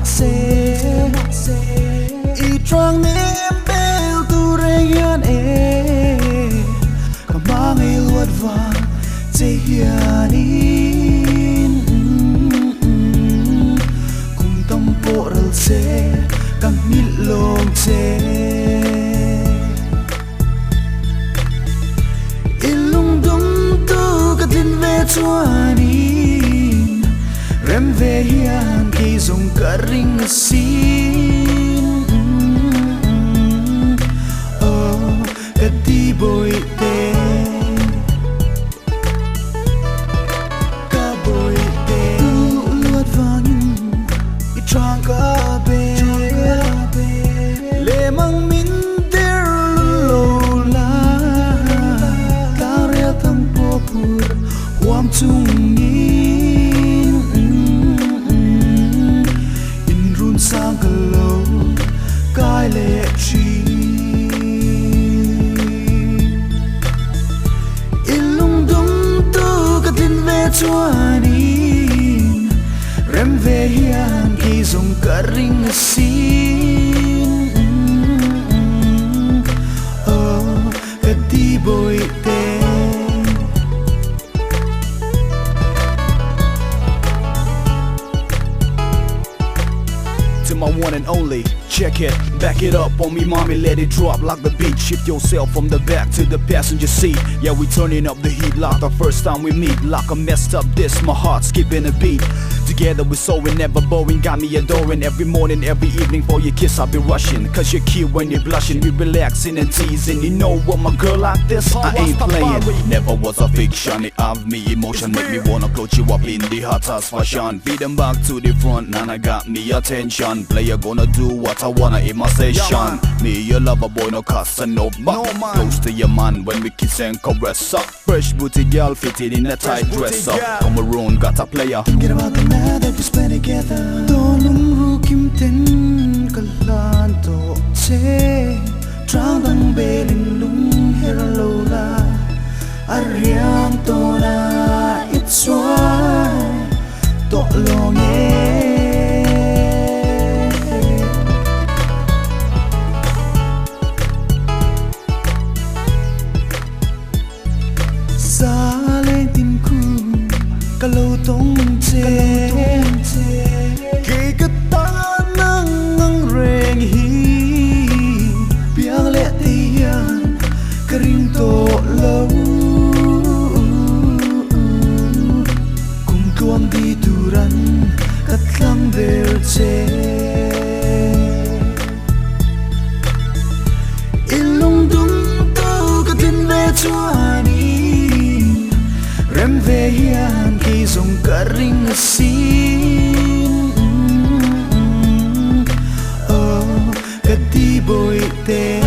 se I trang nem bel tu reng hian e Ka hmangaih luat vang che hianin Kum tam pawh ral se ka nghilh lawng che. I lungdum tu ka tlin ve chuanin rem ve hian kei zawng ka ring asin. Aw ka ti bawihte ka bawihte. Duh luat vangin i chang ka be. Lemang min der lo la, Tlangrel thang pawh phur huam chungin In run sang ka lo kai leh thin. I lungdum tu ka tlin ve chuanin Rem ve hian kei zawng ka ring asin. Aw ka ti bawihte. To my one and only, check it, back it up on me mommy, let it drop like the beat. Shift yourself from the back to the passenger seat. Yeah, we turning up the heat like the first time we meet. Like a messed up disc, my heart skipping a beat. Together we soaring, never boring, got me adoring. Every morning, every evening for your kiss I'll be rushing. Cause you're cute when you're blushing, we relaxing and teasing. You know what my girl like this? I ain't playing. Never was a fiction, it have me emotion. Make me wanna close you up in the hottest fashion. Feed them back to the front, and I got me attention. Player gonna do what I wanna in my session. Me your lover boy, no Casanova. Close to your man when we kiss and caress up. Fresh booty girl fitting in a tight dress up. Come around, got a player. Thinking about the night that we spent together. Tawnlung ru kim ten ka hlan tawh che. Trang dang belin lung her lo la. A riang tawn a i chuai tawh lawng e. Za leng tin khum ka lo tawng che. Kei ka tan nang ang reng hi. Piang leh te hian ka ring tawh lo. Kum tluang di turan ka thlang ber che. I lungdum tu ka tlin ve chuanin rem ve hian kei zawng ka ring asin. Aw ka ti bawihte.